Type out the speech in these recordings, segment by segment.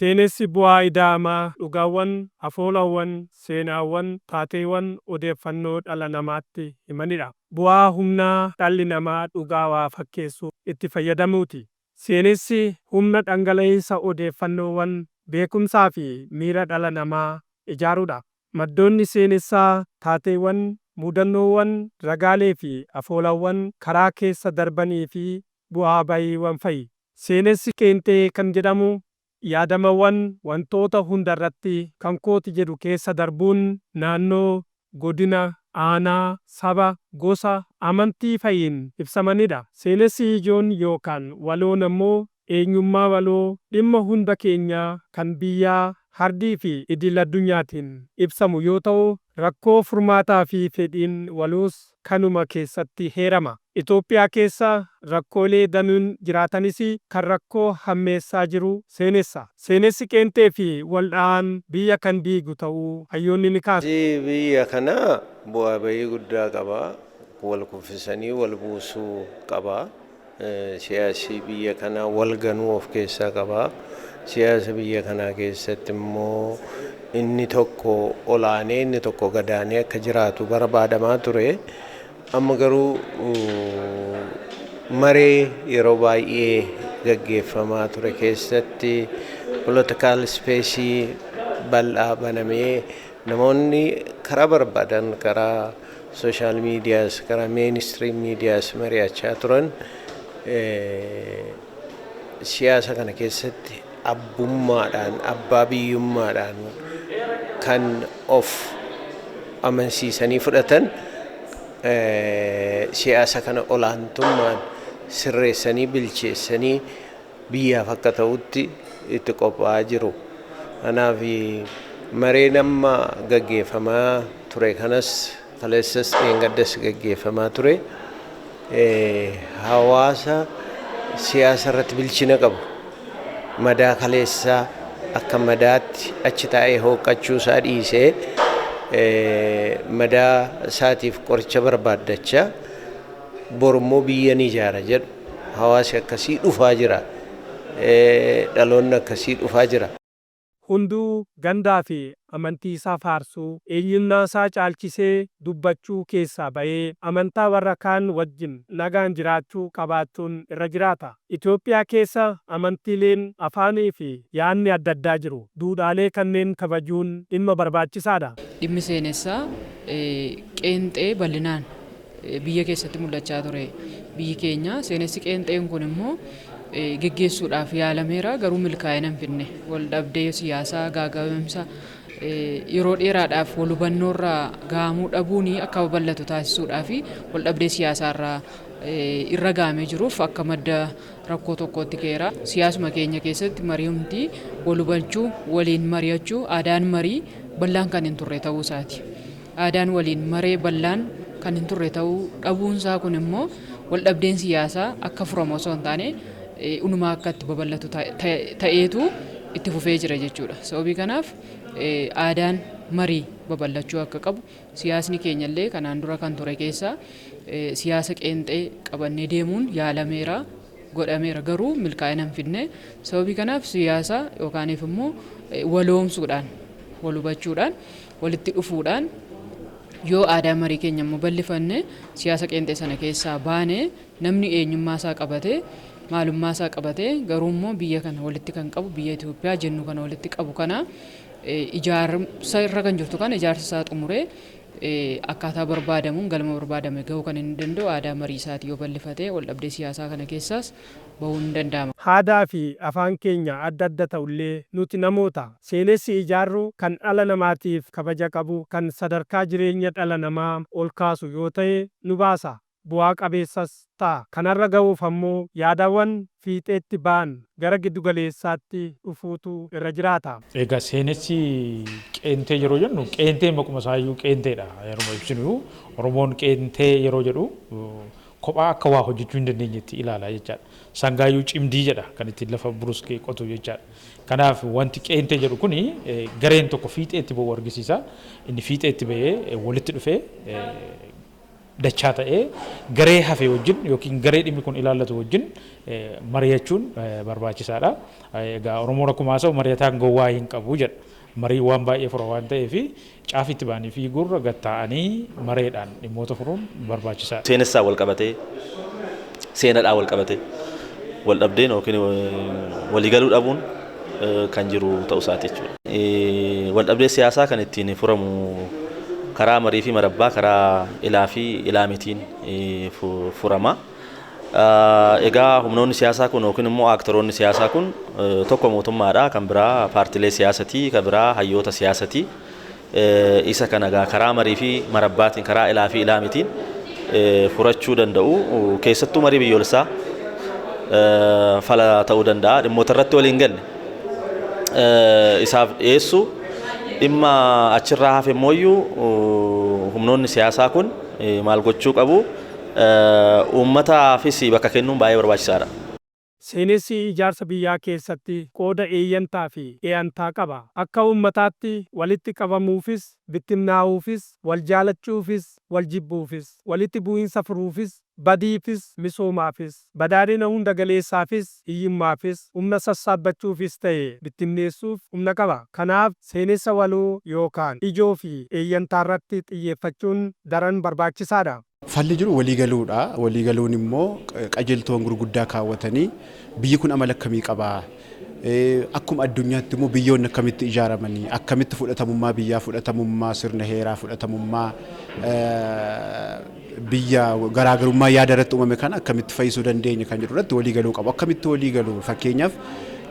Seenessi bu'aa ida'ama dhugaawwan, afoolawwan, seenaawwan, taateewan odeeffannoo dhala namaatti himanidha. Bu'aa humnaa dhalli namaa dhugaa waa fakkeessuuf itti fayyadamuuti. Seenessi humna dhangala'iinsa odeeffannoowwan, beekumsaafi miira dhala namaa ijaaruudha. Maddoonni seenessaa taateewwan, mudannoowwan, ragaaleefi afoolawwan karaa keessa darbaniifi bu'aa ba'iiwwan fa'i. Seenessi qeenxee kan jedhamu yaadamawwan wantoota hundarratti kan kooti jedhu keessa darbuun naannoo, godina, aanaa, saba, gosa, amantii fa'iin ibsamanidha. Seenessi ijoon yookaan waloon ammoo eenyummaa waloo dhimma hunda keenyaa kan biyyaa, hardiifi idiladdunyaatiin ibsamu yoo ta'u, rakkoo, furmaataafi fedhiin waloos kanuma keessatti heerama. Itoophiyaa keessa rakkoolee danuun jiraatanis kan rakkoo hammeessaa jiru seenessa. Seenessi qeenxeefi waldhahaan biyya kan diigu ta'uu hayyoonni ni kaasu. Siyaasni biyya kanaa bu'aa ba'ii guddaa qaba. Wal kuffisanii wal buusuu qaba. Siyaasi biyya kanaa wal ganuu of keessaa qaba. Siyaasa biyya kanaa keessatti immoo inni tokko olaanee inni tokko gadaanee akka jiraatu barbaadamaa ture. Amma garuu maree yeroo baay'ee gaggeeffamaa ture keessatti political space bal'aa banamee, namoonni karaa barbaadan, karaa social medias, karaa mainstream medias mari'achaa turan, siyaasa kana keessatti abbummaadhaan, abbaa biyyummaadhaan kan of amansiisanii fudhatan, siyaasa kana olaantummaan sirreessanii bilcheessanii biyyaaf akka ta'utti itti qophaa'aa jiru. Kanaaf mareen amma gaggeeffamaa ture kanas, kaleessas dheengaddas gaggeeffamaa ture, hawaasa siyaasa irratti bilchina qabu, madaa kaleessaa akka madaatti achi taa'ee hooqqachuu isaa dhiisee, madaa isaatiif qoricha barbaaddachaa borummoo biyya ni ijaara jedhu, hawaasi akkasii dhufaa jira. Dhaloonni akkasii dhufaa jira. Hunduu gandaa fi amantii isaa faarsuu, eenyummaasaa caalchisee dubbachuu keessaa ba'ee amantaa warra kaan wajjin nagaan jiraachuu qabaachuun irra jiraata. Itoophiyaa keessa amantiileen, afaanii fi yaadni adda addaa jiru. Duudhaalee kanneen kabajuun dhimma barbaachisaadha. Dhimmi seenessaa qeenxee bal'inaan biyya keessatti mul'achaa ture. Biyyi keenya seenessi qeenxeen kun immoo geggeessuudhaaf yaalameera, garuu milkaa'ina hin fidne. Wal dhabdee siyaasaa, gaaga'amsa yeroo dheeraadhaaf wal hubannoorraa gahamuu dhabuun akka babal'atu taasisuudhaa fi wal dhabdee siyaasaarraa irra gahamee jiruuf akka madda rakkoo tokkootti ka'eera. Siyaasuma keenya keessatti mari'umti wal hubachuu, waliin mari'achuu, aadaan marii bal'aan kan hin turre ta'uu isaati. Aadaan waliin maree bal'aan kan hin turre ta'uu dhabuunsaa kun immoo wal dhabdeen siyaasaa akka furamu osoo hin taane unumaa akka itti babal'atu ta'eetu itti fufee jira jechuudha. Sababii kanaaf aadaan marii babal'achuu akka qabu, siyaasni keenyallee kanaan dura kan ture keessaa siyaasa qeenxee qabannee deemuun yaalameera, godhameera, garuu milkaa'ina hin fidne. Sababii kanaaf siyaasa yookaaniif immoo waloomsuudhaan, wal hubachuudhaan, walitti dhufuudhaan, yoo aadaa marii keenya immoo bal'ifanne, siyaasa qeenxee sana keessaa baane, namni eenyummaa isaa qabatee, maalummaa isaa qabatee, garuu immoo biyya kana walitti kan qabu, biyya Itoophiyaa jennu kana walitti qabu kana, ijaarsa irra kan jirtu kana ijaarsa isaa xumuree akkaataa barbaadamuun galma barbaadame gahuu kan inni danda'u aadaa marii isaati yoo bal'ifatee, wal dhabdee siyaasaa kana keessaas bahuun ni danda'ama. Aadaa fi afaan keenya adda adda ta'ullee nuti namoota. Seenessi ijaarru kan dhala namaatiif kabaja qabu, kan sadarkaa jireenya dhala namaa ol kaasu yoo ta'e nu baasa. Bu'aa qabeessas ta'a. Kanarra gahuuf ammoo yaadawwan fiixeetti ba'an gara giddugaleessaatti dhufuutu irra jiraata. Egaa seenessi qeentee yeroo jennu, qeenteen maquma isaayyuu qeenteedha. Yeroo ibsinu, Oromoon qeentee yeroo jedhu kophaa akka waa hojjechuu hin dandeenyetti ilaala jechaadha. Sangaayyuu cimdii jedha, kan ittiin lafa buruskee qotu jechaadha. Kanaaf wanti qeentee jedhu kuni gareen tokko fiixeetti ba'uu argisiisa. Inni fiixeetti ba'ee walitti dhufee dachaa ta'ee garee hafe wajjin yookiin garee dhimmi kun ilaallatu wajjin mari'achuun barbaachisaadha. Egaa Oromoon akkuma haasa'u mari'ataan gowwaa hin qabu jedha. Marii waan baay'ee fura waan ta'eef caafitti ba'anii fiiguurra gatta'anii mareedhaan dhimmoota furuun barbaachisaadha. Seenessaa wal qabatee, seenadhaa wal qabatee, wal dhabdeen yookiin waliigaluu dhabuun kan jiru ta'uu isaati jechuudha. Wal dhabdee siyaasaa kan ittiin furamu karaa marii fi marabbaa, karaa ilaa fi ilaamitiin furama. Egaa humnoonni siyaasaa kun yookiin immoo aktoroonni siyaasaa kun tokko mootummaadha, kan biraa paartilee siyaasatii, kan biraa hayyoota siyaasatii. Isa kana egaa karaa marii fi marabbaatiin, karaa ilaa fi ilaamitiin furachuu danda'u. Keessattuu marii biyyoolessaa fala ta'uu danda'a. Dhimmoota irratti waliin galle isaaf dhiyeessu, dhimma achirraa hafe immoo humnoonni siyaasaa kun maal gochuu qabu? Uummataafis bakka kennuun baay'ee barbaachisaadha. Seenessi ijaarsa biyyaa keessatti qooda eeyyantaa fi eeyantaa qaba. Akka uummataatti walitti qabamuufis, bittinnaa'uufis, wal jaalachuufis, wal jibbuufis, walitti bu'iinsa furuufis, badiifis, misoomaafis, badhaadhina hunda galeessaafis, hiyyummaafis, humna sassaabbachuufis ta'e bittinneessuuf humna qaba. Kanaaf seenessa waloo yookaan ijoo fi eeyyantaarratti xiyyeeffachuun daran barbaachisaadha. Falli jiru waliigaluudha. Waliigaluun immoo qajeeltoon gurguddaa kaawwatanii biyyi kun amala akkamii qabaa? Akkuma addunyaatti immoo biyyoonni akkamitti ijaaramanii, akkamitti fudhatamummaa biyyaa, fudhatamummaa sirna heeraa, fudhatamummaa biyya garaagarummaa yaada irratti uumame kana akkamitti fayyisuu dandeenya kan jedhu irratti waliigaluu qabu. Akkamitti waliigaluu? Fakkeenyaaf,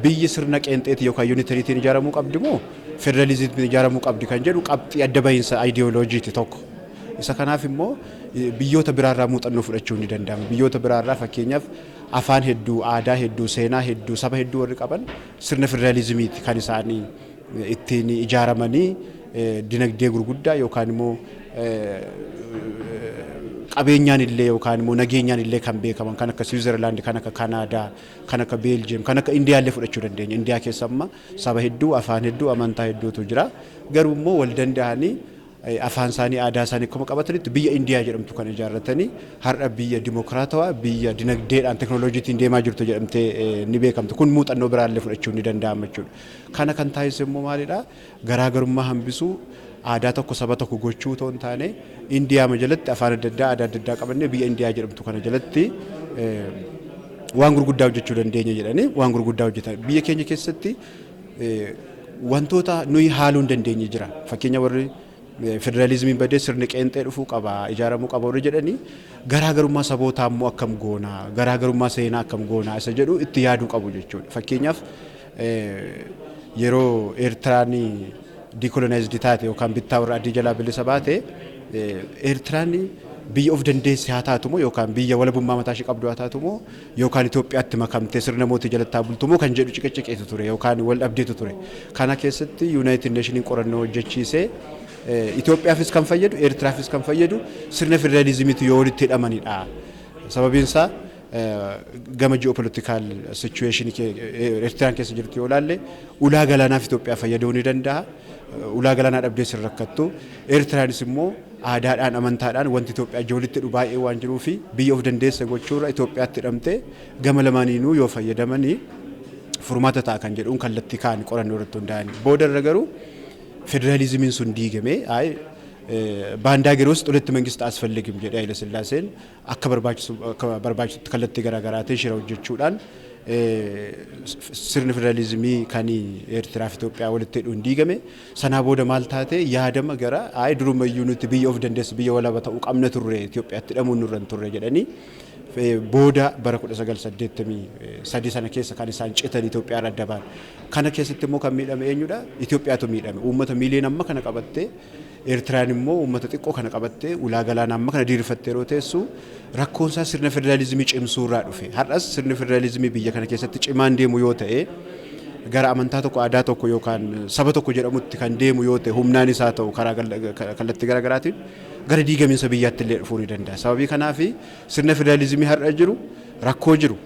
biyyi sirna qeenxeetii yookaan unitary tiin ijaaramuu qabdi moo federaalizimiin ijaaramuu qabdi kan jedhu qabxii adda bahiinsa ayidiyooloojiiti tokko. Isa kanaaf immoo biyyoota biraarraa muuxannoo fudhachuun ni danda'ama. Biyyoota biraarraa, fakkeenyaaf, afaan hedduu, aadaa hedduu, seenaa hedduu, saba hedduu warri qaban sirna federaalizimiiti kan isaanii ittiin ijaaramanii dinagdee gurguddaa yookaan immoo qabeenyaan illee yookaan immoo nageenyaan illee kan beekaman, kan akka Siwiizerlaand, kan akka Kanaadaa, kan akka Beeljiyeem, kan akka Indiyaa illee fudhachuu dandeenya. Indiyaa keessa amma saba hedduu, afaan hedduu, amantaa hedduutu jira. Garuu immoo wal danda'anii afaan isaanii, aadaa isaanii akkuma qabatanitti biyya Indiyaa jedhamtu kan ijaarratanii har'a biyya dimokiraatawaa, biyya dinagdeedhaan teknooloojiitiin deemaa jirtu jedhamtee ni beekamtu. Kun muuxannoo biraallee fudhachuun ni danda'ama jechuudha. Kana kan taasise immoo maalidhaa? Garaagarummaa hambisuu, aadaa tokko saba tokko gochuu otoo hin taane, Indiyaa jalatti afaan adda addaa, aadaa adda addaa qabannee biyya Indiyaa jedhamtu kana jalatti waan gurguddaa hojjechuu dandeenya jedhanii waan gurguddaa hojjetan. Biyya keenya keessatti wantoota nuyi haaluu hin dandeenye jira. Fakkeenya, warri federaalizimiin badee sirni qeenxee dhufuu qaba, ijaaramuu qaba warri jedhanii, garaagarummaa sabootaa immoo akkam goonaa, garaagarummaa seenaa akkam goonaa isa jedhu itti yaaduu qabu jechuudha. Fakkeenyaaf, yeroo Eertiraan decolonized taate yookaan bittaa warra adii jalaa bilisa baate, Eertiraan biyya of dandeesse haa taatu moo yookaan biyya walabummaa mataa ishee qabdu haa taatu moo yookaan Itoophiyaatti makamtee sirna mootii jalatti haa bultu moo kan jedhu ciqiciqeetu ture yookaan wal dhabdeetu ture. Kana keessatti United Nation iin qorannoo hojjechiisee Itoophiyaafis kan fayyadu, Eertiraafis kan fayyadu sirna federaalizimiitu yoo walitti hidhamanidha. Sababiin isaa, gama geopolitical situation ii Eertiraan keessa jirtu yoo ilaalle, ulaa galaanaaf Itoophiyaa fayyaduu ni danda'a. Ulaa galaanaa dhabdee sin rakkattu. Eertiraanis immoo aadaadhaan, amantaadhaan wanti Itoophiyaa walitti hidhu baay'ee waan jiruufi biyya of dandeesse gochuurra Itoophiyaatti hidhamtee gama lamaaniinuu yoo fayyadamanii furmaata ta'a kan jedhuun kallattii kaa'anii qorannoo irratti hundaa'anii. Booda irra garuu federaalizimiin sun diigamee, በአንድ ሀገር ውስጥ ሁለት መንግስት አያስፈልግም jedhee Haile Sillaaseen akka barbaachisu akka barbaachisutti kallattii garaagaraatiin shira hojjechuudhaan sirni federaalizimii kan Eertiraa fi Itoophiyaa walitti hidhuun diigame. Sanaa booda maal taate? Yaadama gara ayi durumayyuu nuti biyya of dandeesse, biyya walaba ta'uu qabna turre, Itoophiyaatti hidhamuun nurra hin turre jedhanii booda bara 1983 sana keessa kan isaan citan, Itoophiyaa irra adda ba'an. Kana keessatti immoo kan miidhame eenyudha? Itoophiyaatu miidhame. Uummata miiliyoona amma kana qabattee, Eertiraan immoo uummata xiqqoo kana qabattee, ulaa galaanaa amma kana diriirfattee yeroo teessu, rakkoon isaa sirna federaalizimii cimsuu irraa dhufe. Har'as sirni federaalizimii biyya kana keessatti cimaan deemu yoo ta'e, gara amantaa tokko, aadaa tokko yookaan saba tokko jedhamutti kan deemu yoo ta'e, humnaan isaa ta'u karaa kallattii garaagaraatiin gara diigamiinsa biyyaatti illee dhufuu ni danda'a. Sababii kanaaf sirna federaalizimii har'a jiru rakkoo jiru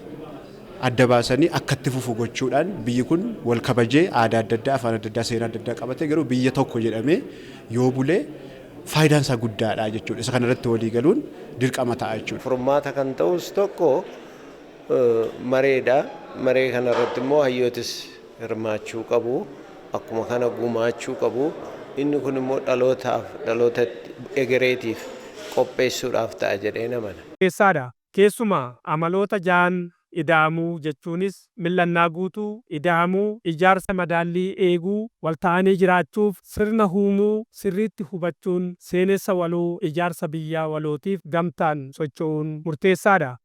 adda baasanii akkatti fufu gochuudhaan biyyi kun wal kabajee, aadaa adda addaa, afaan adda addaa, seenaa adda addaa qabatee garuu biyya tokko jedhamee yoo bulee faayidaan isaa guddaadha jechuudha. Isa kanarratti walii galuun dirqama ta'a jechuudha. Furmaata kan ta'us tokko mareedha. Maree kanarratti immoo hayyootis hirmaachuu qabu. Akkuma kana gumaachuu qabu. Inni kun immoo dhalootaaf dhaloota egereetiif qopheessuudhaaf ta'a jedhee namana. Keessaadha. Keessumaa amaloota ja'an ida'amuu jechuunis mil'annaa guutuu, ida'amuu, ijaarsa madaallii eeguu, walta'anii jiraachuuf sirna uumuu sirriitti hubachuun seenessa waloo ijaarsa biyyaa walootiif gamtaan socho'uun murteessaadha.